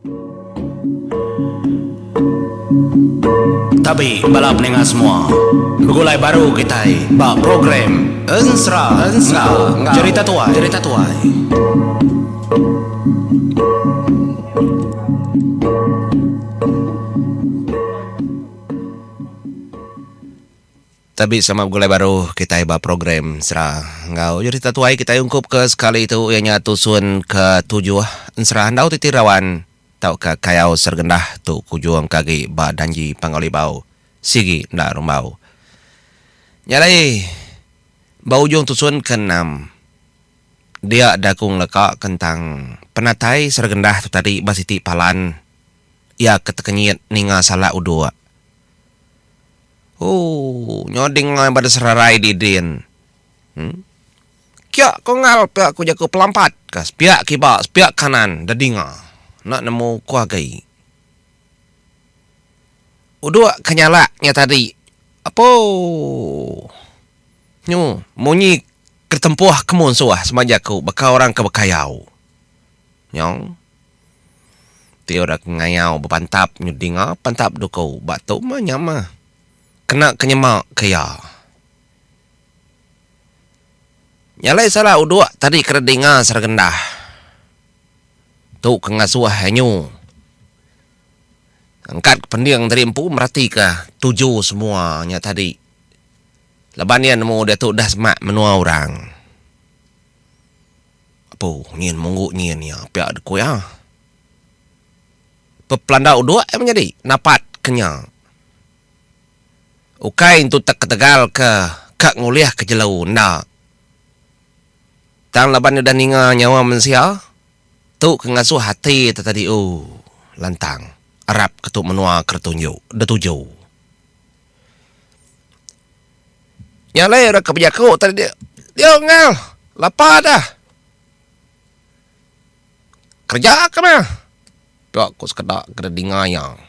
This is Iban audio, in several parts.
Tabi bala peninga semua. Begulai baru kitai ba program Ensera enggau Jerita Tuai. Jerita Tuai. Tabi sama begulai baru kitai ba program Ensera enggau Jerita Tuai kitai ungkup ke sekali tu iya nya tusun ke tujuh Ensera Andau Titi Rawan tauka Kayau Sergendah tu kujung ke agi ba Danji Panggau Libau sigi enda rumbau. Nya alai ba ujung tusun ke enam dia daku ngeleka kentang penatai Sergendah tu tadi ba siti palan iya ke tekenyit ninga salak uduk. Ooh, nyo dingai ba serarai didin. Hmm. Kia ko ngal pia ku jaku pelampat ka sepiak kiba sepiak kanan da dinga. Enda nemu ku agi. Uduk ke nyalak nya tadi. Apoo. Nyu munyi ke tempuh ke munsuh sema jaku baka orang ke bekayau. Nyong. Ti orang ke ngayau bepantap nyu dinga pantap duku ba tu mah nya mah kena ke nyema ke iya. Nya alai salah uduk tadi ke dinga seregendah tu ke ngasuh nyu angkat ke pending tadi empu meratika tuju semua nya tadi laban iya nemu diatu dah semak menua orang. Apu nyin munggu nyin iya pia ku iya. Pepelanda uduk iya menyadi napat ke nya. Ukai entu tek ketegal ke ka ngulih ke jelu enda. Tang laban udah ninga nyawa mensia tu ke ngasuh ati te tadi ooh lantang arap ke tu menua ke retunju detuju. Nya alai orang ke bejaku tadi dia, dia ngal lapa dah. Kereja ke meh. Pia ku sekeda ke dinga iya.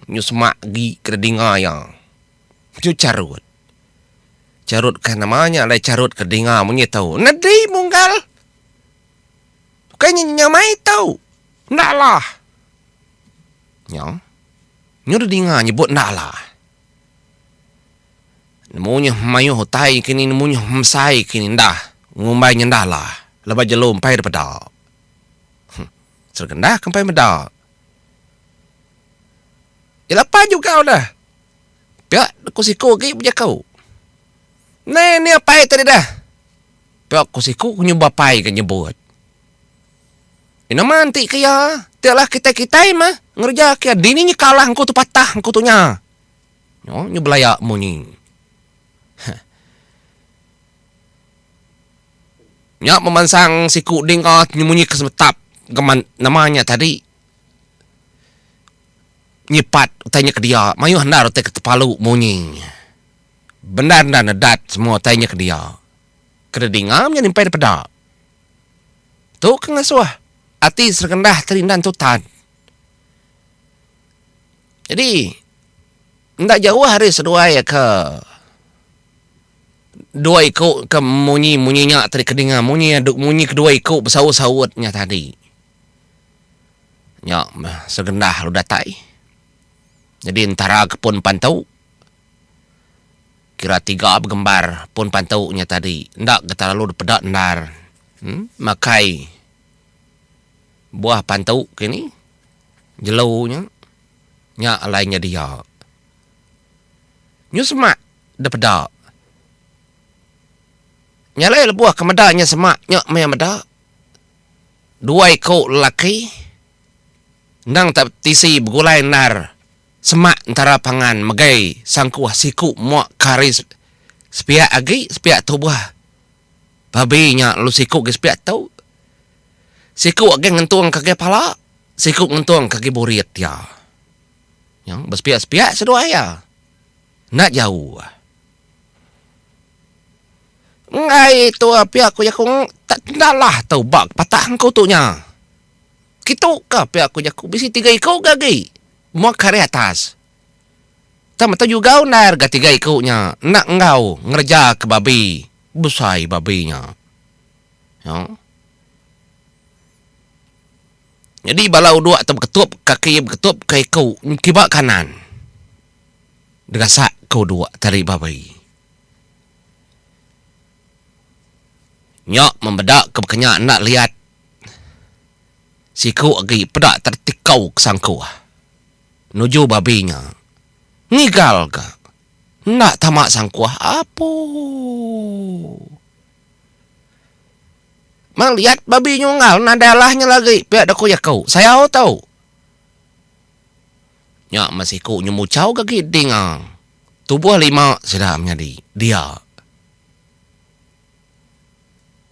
Nyu semak agi ke dinga iya. Nyu charut. Charut ke nama nya alai charut ke dinga munyi tu. Nedi munggal. Ukai nya nyamai tu. Enda alah. Nya. Nyu dinga nyebut enda alah. Nemu nyeh mayuh utai kini nemu nyeh mesai kini enda ngumbai nya enda lah laban jelu empai da peda. Huh seregendah ke empai meda. Jelapa juga udah pia ku siku agi bejaku. Neh ni apai tadi dah pia ku siku ku nyuba apai ke nyebut. Nama enti ke iya ti alah kitai kitai mah ngereja ke iya dini nya kalah engku tu patah engku tu nya. Nyo nyu belaya munyi. Heh. Nya memansang siku dinga nyu munyi ke semetap geman nama nya tadi. Nyipat utai nya ke dia mayuh endar utai ke tepalu munyi. Bendar endar nedat semua utai nya ke dia. Ke dedinga nya nimpai dipeda. Tu ke ngasuh ati serendah terindan tutan. Jadi enda jauh ari seduai ke dua iku ke munyi-munyi nya tadi ke dinga munyi munyi ke dua iku besaut-saut nya tadi. Nya meh segendah lalu datai. Jadi entara ke pun pantu kira tiga begembar pun pantu nya tadi enda ke terlalu dipeda endar uhh makai buah pantu kini. Jelu nya, nya alai nya dia. Nyu semak da peda. Nya alai lebuh ke meda nya semak nya meh meda dua iku lelaki endang tak tisi begulai endar semak entara pangan megai sangkuh siku muak ke ari sepiak agi sepiak tubuh babi nya lalu siku agi sepiak tu. Siku agi ngentung ke agi pala, siku ngentung ke agi burit iya. Nya besepiak-sepiak seduai iya. Enda jauh. Enggai tu pia ku jaku enda lah tu ba patah engku tu nya. Kitu ka pia ku jaku bisi tiga iku ga agi muak ke ari atas. Tang metu jugau endar ga tiga iku nya enda enggau ngereja ke babi besai babi nya. Nya. Nyadi bala uduk tu beketup kaki beketup ke iku kiba kanan. Degasak ke uduk tadi babi. Nya memeda ke bekenya enda liat siku agi peda tertikau ke sangkuh nuju babi nya. Ngigal ga enda tama sangkuh apoo. Mang liat babi nyunggal nadai alah nya lagi pia deka jaku. Sayau tu. Nya meh siku nyemuchau ga agi dinga. Tubuh lima sida menyadi dia.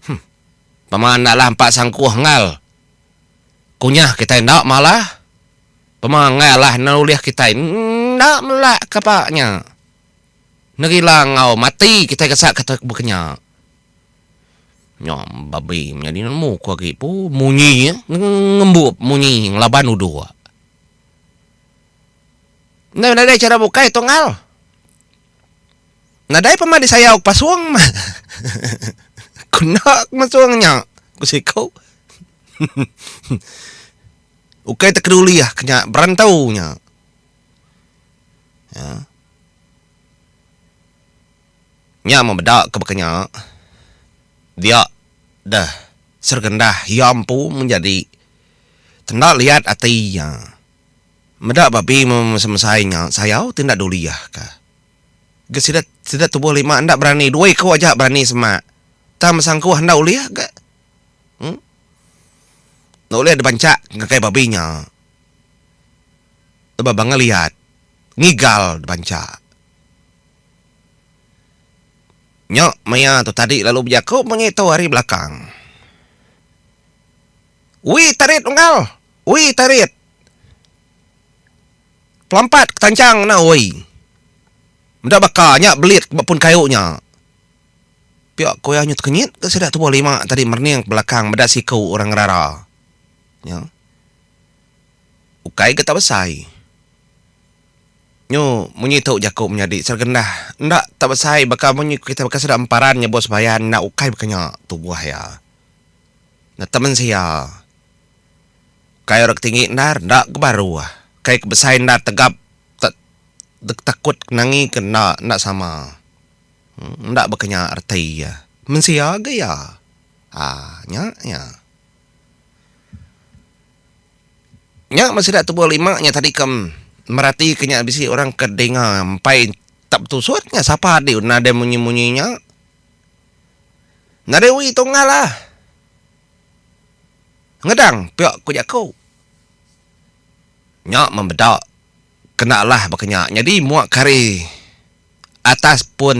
Huh. Pama enda alah empa sangkuh enggau. Kunyah kitai enda malah. Pama enggai alah enda ulih kitai enda melak ka pa nya. Nerila enggau mati kitai gasak ka bekenya. Nya babi menyadi nemu ku agi pu munyi ngembup munyi ngelaban uduk. Endai nadai chara bukai tu ngal. Nadai pemah disayau pasung mah. Ku enda ku masung nya ku siku. Ukai tekeduli ah ke nya berantau nya. Haa. Nya meh meda ke baka nya dia deh Sergendah iya empu menjadi tenda liat ati iya. Meda babi mesai-mesai nya sayau ti enda dulih ka. Ga sida sida tubuh lima enda berani dua iku aja berani semak tang besangkuh enda ulih ga. Em enda ulih dibanchak ngagai babi nya. Ba banga liat ngigal dibanchak. Nya maya tu tadi lalu bejaku munyi tu ari belakang. Ui tarit unggal! Ui tarit! Pelampat ke tanchang enda ui. Meda baka nya belit ba pun kayu nya. Pia ku iya nyu tekenyit ke sida tubuh lima tadi merening ke belakang meda siku orang ngerara. Nya. Ukai ga tak besai. Nyu munyi tu jaku menyadi Sergendah enda tak besai baka munyi ku kitai baka sida emparan nyebut sebayan enda ukai baka nya tubuh iya. Neta mensia. Ukai orang ke tinggi endar enda ke baruh. Ukai ke besai endar tegap te takut ke nangi ke enda enda sama. Enda baka nya reti iya. Mensia ga iya. Haa nya iya. Nya meh sida tubuh lima nya tadi ke meratika nya bisi orang ke dinga empai tak betusut nya sapa adi nadai munyi-munyi nya. Nadai wi tunggal ah. Ngedang pia ku jaku. Nya meh meda kena alah baka nya nyadi mua ke hari atas pun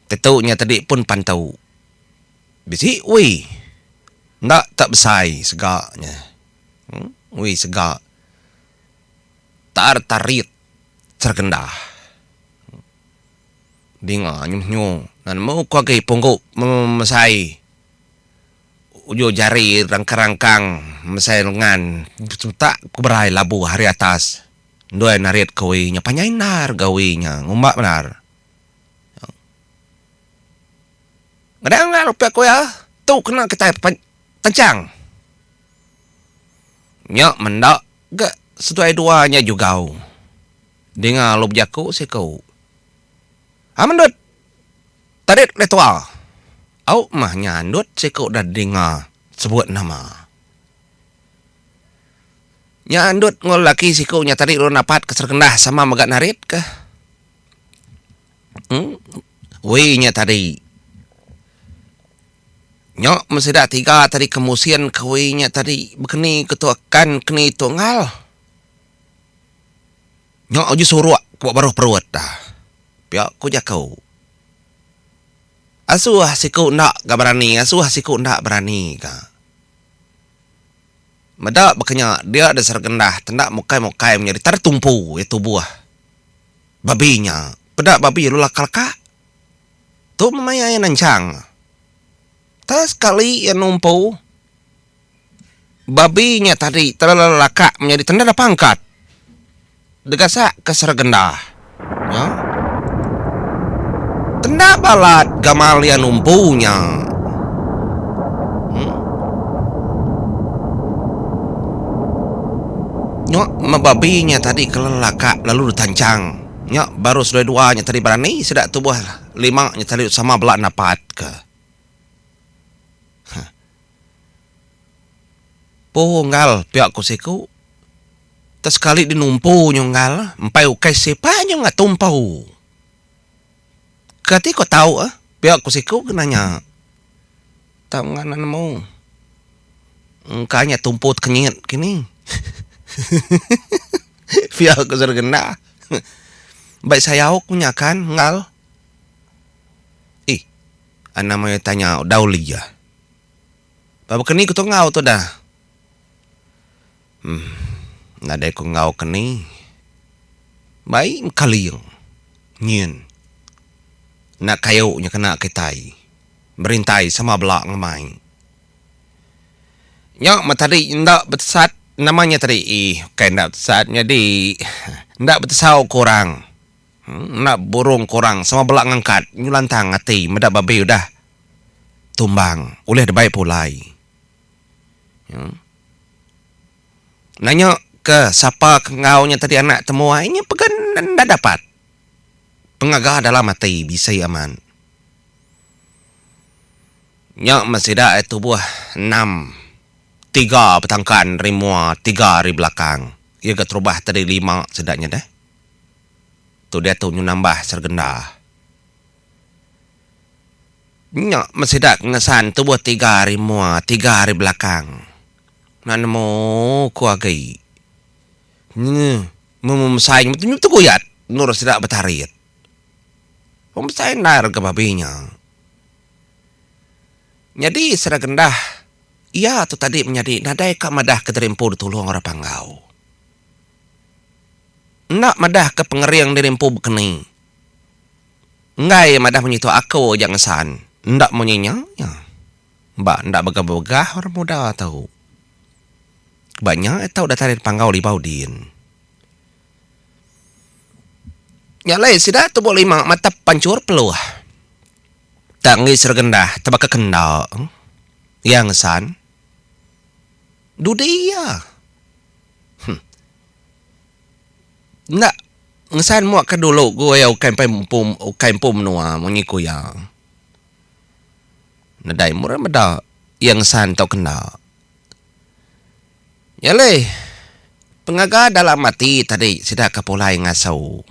tetu nya tadi pun pantu. Bisi ui. Enda tak besai sega nya. Ui sega. Tar tarit sergendah. Dinga nyuh nyu nemu ku agi punggu mesai ujung jari rangkang-rangkang mesai lengan semetak ku berai labuh ari atas endui narit ke ui nya panjai endar ga ui nya ngumba bendar. Ngedang enda rupek ku iya, tu kena kitai tanchang. Nya menda ga seduai dua nya jugau. Dinga lalu bejaku siku. Am endut tarit ulih tua. Au mah nya endut siku da dinga sebut nama. Nya endut enggau lelaki siku nya tadi lalu napat ke seregendah sama mega narit ka. Wei nya tadi. Nya meh sida tiga tadi ke musin ke wei nya tadi bekeni ke tu akan keni tu enggau. Nya uji suruk ke ba baruh perut da. Pia ku jaku. Asuh siku enda ga berani asuh siku enda berani ga. Meda baka nya dia da seregendah tenda mukai-mukai menyadi tertumpu iya tubuh. Babi nya, peda babi lalu laka-laka. Tu meh maya iya nanchang. Tang sekali iya numpu, babi nya tadi terlalu laka menyadi tenda da pangkat. Degasak ke seregenda nya. Tenda balat gamal iya numpu nya. Nya meh babi nya tadi ke lelaka lalu ditanchang. Nya baru seduai dua nya tadi berani sida tubuh lima nya tadi sama bela napat ke. Huh. Puh unggal pia ku siku. Te sekali dinumpu nya unggal empai ukai sipa nya unggal tumpu. Kati ko tau eh pia ku siku ke nanya. Tau enggau enda nemu. Engka nya tumpu tekenyit kini. Pia ku Sergenda. Bai sayau ku nya kan enggau. Ih anang maya tanya udah uli ah. Ba baka ni ku tu enggau tu dah. Uhh nadai ku enggau ke ni. Bai mekaling nyin. Enda kayu nya kena kitai. Berintai sama bela ngemai. Nya meh tadi enda betesat nama nya tadi ih ukai enda betesat nyadi enda betesau ke orang enda burung ke orang sama bela ngangkat nyu lantang ati meda babi udah tumbang ulih dibai pulai. Nanya ke sapa ke enggau nya tadi anak temuai nya pega enda dapat pengaga dalam ati bisi amat. Nya meh sida ai tubuh enam tiga betangkan ari mua tiga ari belakang. Iya ga terubah tadi lima sida nya deh. Tu diatu nyu nambah sergenda. Nya meh sida ke ngesan tubuh tiga ari mua tiga ari belakang. Enda nemu ku agi. Nyi meh mesai nyu teguyat endur sida betarit. Pemesai endar ga babi nya. Nyadi Seragendah iya tu tadi menyadi nadai ka madah ke diri empu ditulung orang Panggau. Enda madah ke pengering diri empu bekeni. Enggai madah munyi tu aku aja ngesan. Enda munyi nya nya. Ba enda begah-begah orang muda tu. Ba nya tau datai ari Panggau Libau din. Nya alai sida tubuh lima mata panchur peluh. Tang enggi Seregendah tebaka kenda iya ngesan. Dudi iya. Huh. Enda ngesan mua ke dulu ku iya ukai empai empu ukai empu menua munyi ku iya. Nadai murah meda iya ngesan tauka enda. Nya alai, pengaga dalam ati tadi sida ke pulai ngasu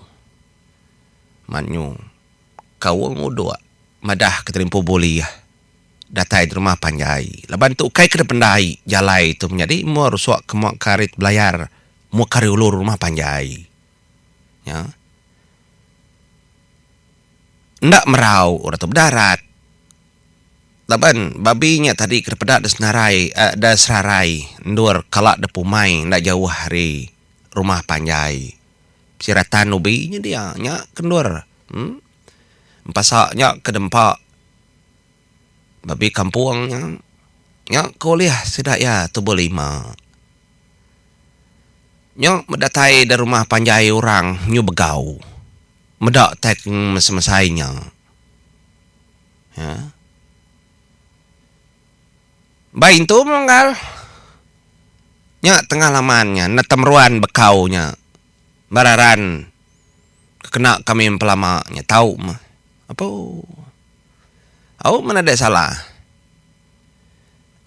Manyu kaung uduk madah ke terimpu bulih datai di rumah panjai laban tu ukai ke dipendai jalai tu menyadi mua rusuk ke mua ke ari belayar mua ke ari ulu rumah panjai. Nya. Enda merau orang tu bedarat. Laban babi nya tadi ke dipeda da senarai da serarai endur kala da pumai enda jauh ari rumah panjai. Siratan ubi nya dia nya ke endur uhh empasa nya ke dempa babi kampung nya. Nya ke ulih sida iya tubuh lima. Nya meh datai da rumah panjai orang nyu begau meda tai ke mesai-mesai nya. Ha. Ba intu menggal. Nya tengah laman nya enda temeruan bekau nya. Beraran ke kena kami empelama nya tau meh. Apu. Au meh nadai salah.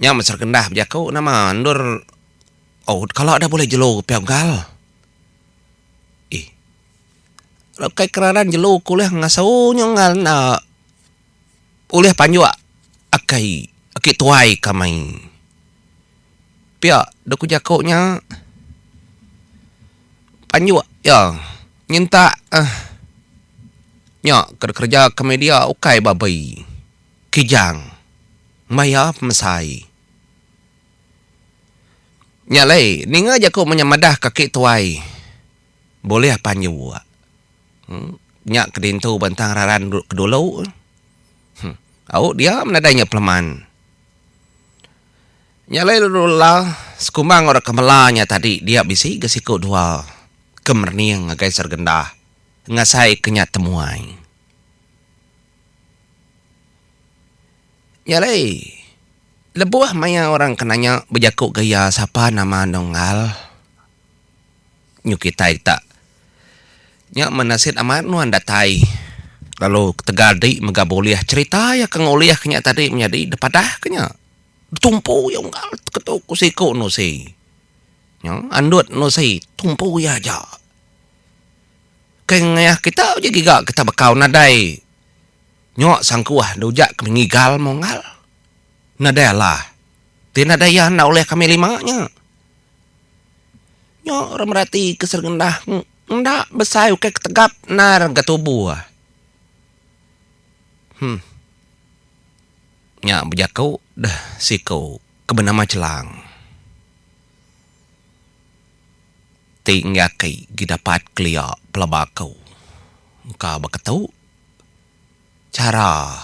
Nya meh seregendah bejaku nama endur oh kala dah bulih jelu pia menggal. Ih. Kai keraran jelu ke ulih ngasu nya unggal enda ulih panjuk akai aki tuai ka mai. Pia dok ku jaku nya panjuk iya nyintak uhh nya ke dikereja kami dia ukai babi kijang maya pemesai. Nya alai ninga jaku menya madah ke aki tuai. Bulih panjuk. Nya ke dintu ba entang raran ke dulu. Au dia meh nadai nya peleman. Nya alai lalu la sekumbang orang ke mela nya tadi dia bisi ga siku dua ke merening ngagai Sergendah ngasai ke nya temuai. Nya alai lebuh maya orang ke nanya bejaku ga iya sapa nama Nonggal. Nyu kitai tak nya men nasit amat nuan datai lalu ketegal di mega bulih cherita iya ke ngulih ke nya tadi menyadi dipadah ke nya. Betumpu iya unggal ketu ku siku nusi. Nya andut nusi tumpu iya aja. Ke ngayah kita uji giga kita bekau nadai nyua sangkuh dujak ke ngigal meh unggal. Nadai alah. Ti nadai iya enda ulih kami lima nya. Nya orang merati ke serendah enda besai ukai ketegap endar ga tubuh. Huh. Nya bejaku deh siku ke benama Chelang. Ti enggi aki gi dapat kelia pelaba aku. Engka baka tu chara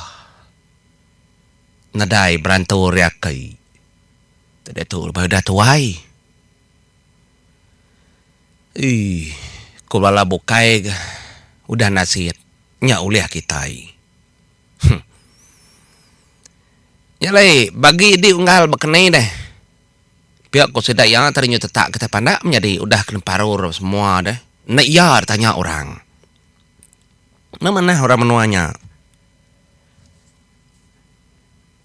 nadai berantu ari aki. Ti diatu lebih udah tuai. Eii ku bala bukai ga udah nasit nya ulih kitai. Huh. Nya alai bagi di unggal bekeni deh. Pia ku sida iya tadi nyu tetak kitai pandak menyadi udah kena parur semua deh. Enda iya ditanya orang. Enda manah orang menua nya.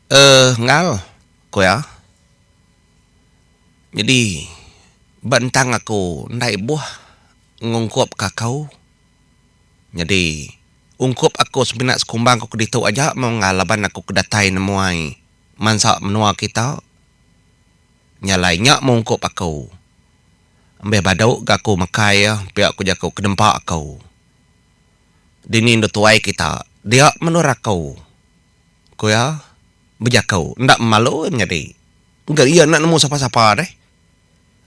Ehh enggau ku iya. Nyadi ba entang aku enda ibuh ngungkup ka aku. Nyadi ungkup aku semina sekumbang ku ke ditu aja meh unggal laban aku ke datai nemuai mansa menua kita. Nya alai nya meh ungkup aku. Embih badu ga aku makai pia ku jaku ke nempa aku. Dini endu tuai kita dia menur aku. Ku iya bejaku enda memalu nyadi. Ga iya enda nemu sapa-sapa deh.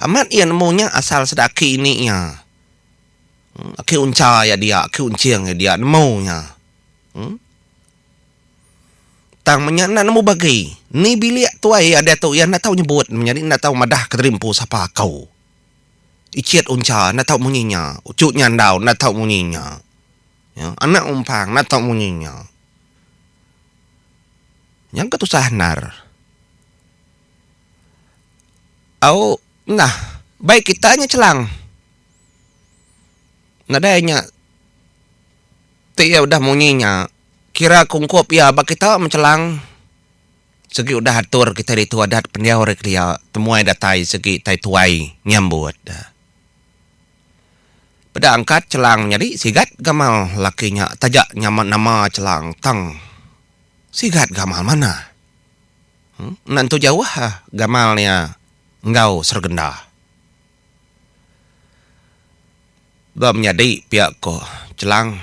Amat iya nemu nya asal sida aki ini iya. Aki uncha iya dia, aki unching iya dia nemu iya. Tang menya enda nemu bagi. Ni bilik tuai iya diatu iya enda tau nyebut menyadi enda tau madah ke diri empu sapa aku. Ichit uncha enda tau munyi nya, uchu nyandau enda tau munyi nya. Anak umpang enda tau munyi nya. Nya ke tusah endar. Au nah bai kita nya chelang. Nadai nya ti iya udah munyi nya kira ke ungkup iya ba kita meh chelang. Segi udah atur kitai ditu adat pendiau ari kelia temuai datai segi tai tuai nyambut. Peda angkat chelang nyadi sigat gamal laki nya taja nyama nama chelang tang sigat gamal manah. Enda entu jauh gamal iya enggau sergenda. Ba menyadi pia ko chelang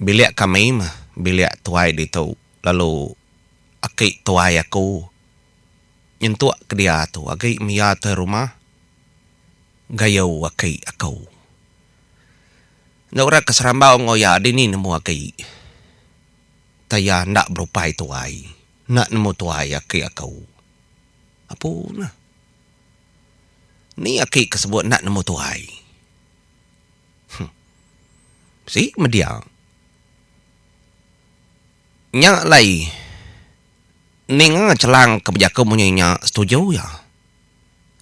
bilik kami meh bilik tuai ditu lalu aki tuai aku nyentuk ke diatu agi mia tuai rumah. Gayau aki aku. Enda orang ke serambau enggau iya dini nemu agi. Tang iya enda berupai tuai. Enda nemu tuai aki aku. Apu neh. Ni aki ke sebut enda nemu tuai. Huh. Bisi media. Nya alai ninga chelang ke bejaku munyi nya setuju iya.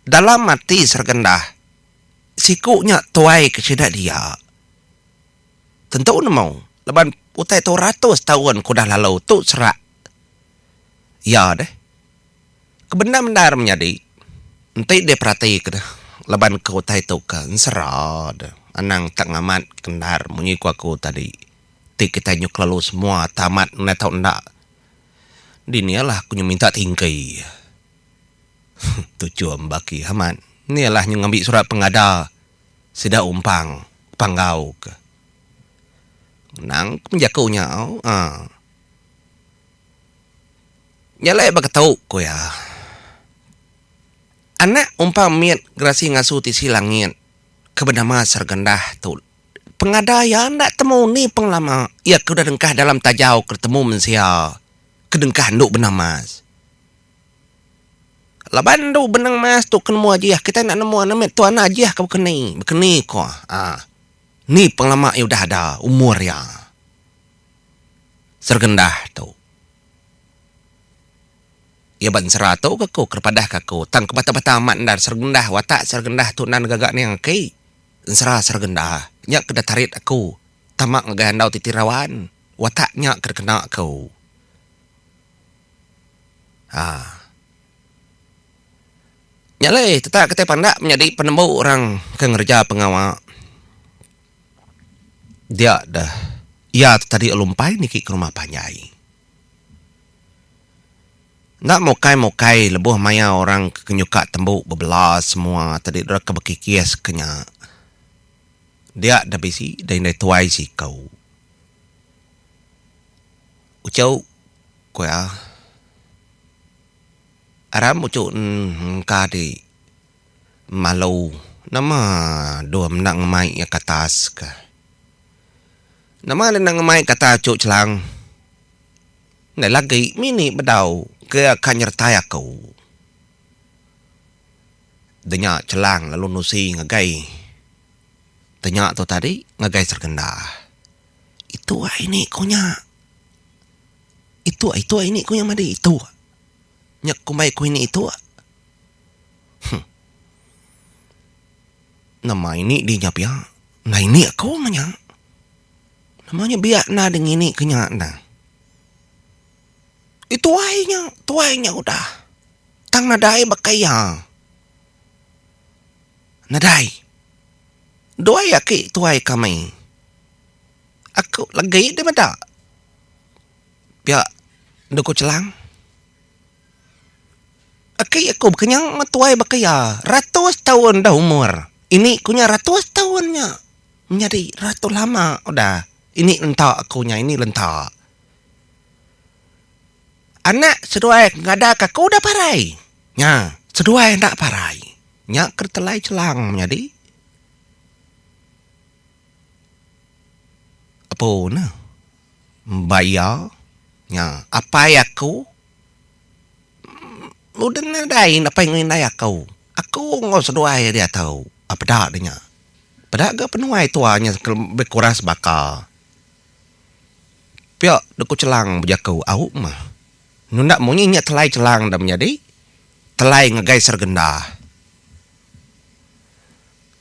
Dalam ati Sergendah, siku nya tuai ke sida dia. Tentu nemu laban utai tu ratus taun ke udah lalu tu serak iya deh. Ke bendar-bendar menyadi enti deh perati ke deh laban ke utai tu ke ensera deh anang tak ngamat ke endar munyi ku aku tadi ti kitai nyau kelalu semua tamat enda tau enda dini alah aku nyau minta tingki. Tuchum baki amat. Ni alah nyu ngambi surat pengada sida umpang panggau ke. Ngenang ke menjaku nya aaa. Nya alai ba ketu ku iya. Anak umpang mit gerasi ngasu tisi langit ke benama Sergendah tu pengada iya enda temu ni pengelama iya ke udah dengkah dalam tajau ke ditemu mensia ke dengkah endu benamas. Laban endu benang mas tu ke nemu ajih kitai enda nemu anak mit tu anak ajih ke bekeni bekeni ko aaa ni pengelama iya udah ada umur iya Sergendah tu. Iya ba ensera tu ke ku kerepadah ke aku tang ke batang-batang amat endar Sergendah watak Sergendah tu endang gaga niang aki. Ensera Sergendah nya ke ditarit aku tama ngagai andau titi rawan watak nya ke dikena aku. Haa. Nya alai tetak kitai pandak menyadi penembu orang ke ngereja pengawa dia deh iya tu tadi lumpai niki ke rumah panjai. Enda mukai-mukai lebuh maya orang ke nyuka tembu bebela semua tadi deka ke bekikis ke nya. Dia da bisi da indai tuai siku. Uchu, ku iya. Aram uchu engka di malu nama dum enda ngemai iya ke atas ka. Nama deh enda ngemai ke atas uchu chelang. Ndai lagi mini bedau ke ka nyertai aku. Denya Chelang lalu nusi ngagai tenya tu tadi ngagai Sergenda. Itu ai ini ku nya. Itu itu ai ini ku nya madi itu. Nya kumbai ku ini itu. Huh. Nama ini di nya pia. Ndai ini aku meh nya. Nama nya biak enda deh ngini ke nya enda. Eh tuai nya, tuai nya udah. Tang nadai baka iya. Nadai. Duai aki tuai kami. Aku legi deh meda. Pia enda ku chelang. Aki aku baka nya tuai baka iya. Ratus taun dah umur. Ini ku nya ratus taun nya. Menyadi ratu lama udah ini lenta aku nya ini lenta. Anak seduai ke ngada ke aku udah parai. Nya seduai enda parai. Nya ke telai chelang menyadi. Apu ne ba iya nya apai aku udah nadai apai enggau indai aku. Aku enggau seduai diatu peda de nya. Peda ga penuai tua nya lebih kurang sebaka. Pia deka Chelang bejaku au mah. Nunda munyi nya telai Chelang da menyadi telai ngagai Sergenda.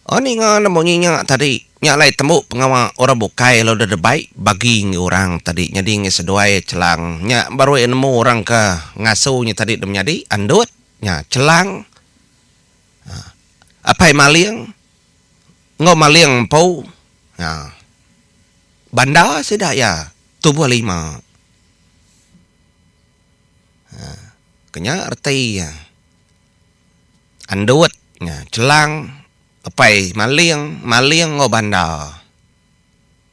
Oh ninga ne munyi nya tadi nya alai tembu pengawa orang bukai lalu deh debai bagi enggau orang tadi nyadi ngi seduai Chelang nya baru iya nemu orang ke ngasu nya tadi da menyadi Andut nya Chelang Apai Maling enggau Maling empu nya banda sida iya tubuh lima. Ke nya reti iya Andut nya Chelang Apai Maling, Maling enggau banda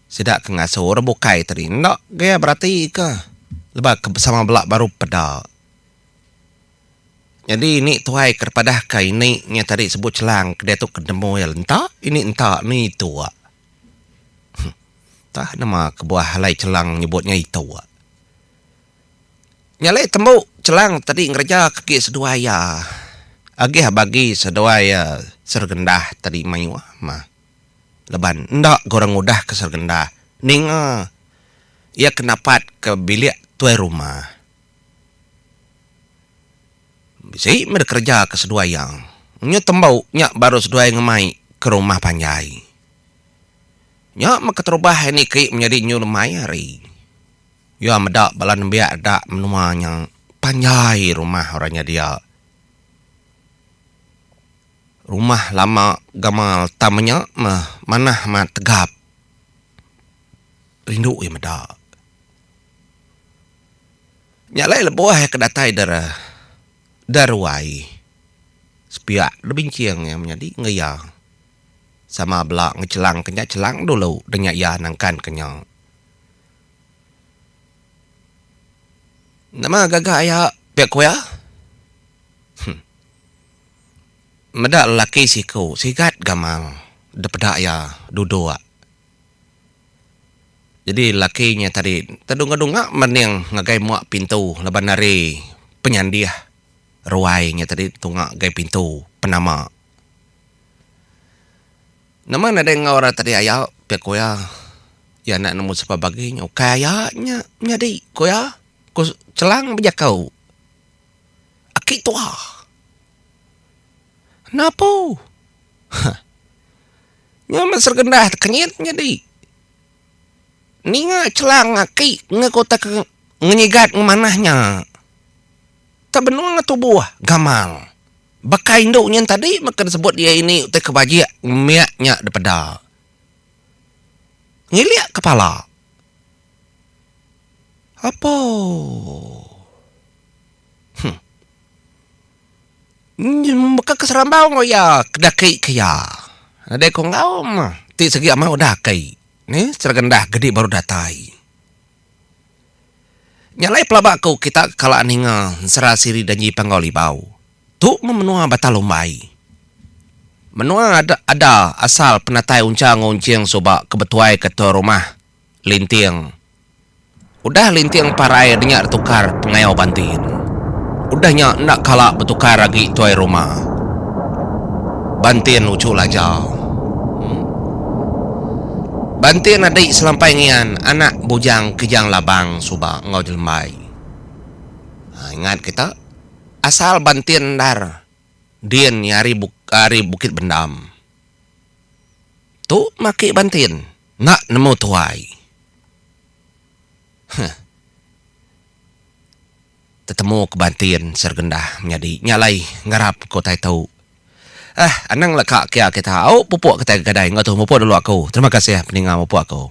sida ke ngasuh orang bukai tadi enda gaya berati ka lebuh ke sama bela baru peda. Nyadi ini tuai ke padah ka ini nya tadi sebut chelang ke diatu ke nemu iya lenta ini enta ni ituk. Huh tah nama kebuah alai chelang nyebut nya ituk. Nya alai tembu chelang tadi ngereja ke agi seduai iya agih bagi seduai iya Sergendah tadi mayuh mah laban enda ga orang ngudah ke Sergendah ninga iya ke napat ke bilik tuai rumah. Bisi meh dikereja ke seduai iya. Nyu tembu nya baru seduai ngemai ke rumah panjai. Nya meh keterubah iya niki menyadi nyu lemai hari. Iya meda bala nembiak redak menua nya panjai rumah orang nya dia. Rumah lama gamal tam nya meh manah amat tegap. Rindu iya meda. Nya alai lebuh iya ke datai dara daruai sepiak da binching iya menyadi enggau iya sama bela ngechelang ke nya chelang dulu da nya iya nangkan ke nya. Nama gaga iya pia ku iya. Huh. Meda lelaki siku sigat gamal da peda iya duduk. Jadi laki nya tadi tedunga-dunga mening ngagai mua pintu laban ari penyandih ruai nya tadi tunga ngagai pintu penama. Nama nadai enggau orang tadi aya pia ku iya. Iya enda nemu sapa bagi nya ukai aya nya nyadi ku iya ku Chelang bejaku. Aki tua. Napu. Hah. Nya meh seregendah tekenyit nyadi. Ninga chelang aki enggau utai ke ngenyigat ngemanah nya. Tak benung tubuh gamal. Baka indu nyin tadi meh ke disebut iya ini utai ke bajik ngemik nya dipeda. Ngilik kepala. Apo. Huh. Baka ke serambau enggau iya ke daki ke iya. Nadai ku enggau mah ti sigi amai udah aki. Nih seregendah gedi baru datai. Nya alai pelaba ku kita kala ninga ensera siri danji Panggau Libau. Tu meh menua Batang Lumbai. Menua ada asal penatai Uncha enggau Unching suba ke betuai ke tuai rumah Linting. Udah Linting parai nya ditukar pengayau Bantin. Udah nya enda kala betukar agi tuai rumah. Bantin uchu Laja. Bantin adi selampai ngian anak bujang Kijang Labang suba enggau Jelembai. Ha ingat kita asal Bantin endar din iya ari ari Bukit Bendam. Tu maki Bantin enda nemu tuai. Huh. Tetemu ke Bantin Sergendah menyadi nya alai ngarap ke utai tu. Eh anang leka kia kita au pupuk kitai gadai enggau tu mupuk dulu aku. Terima kasih peninga mupuk aku.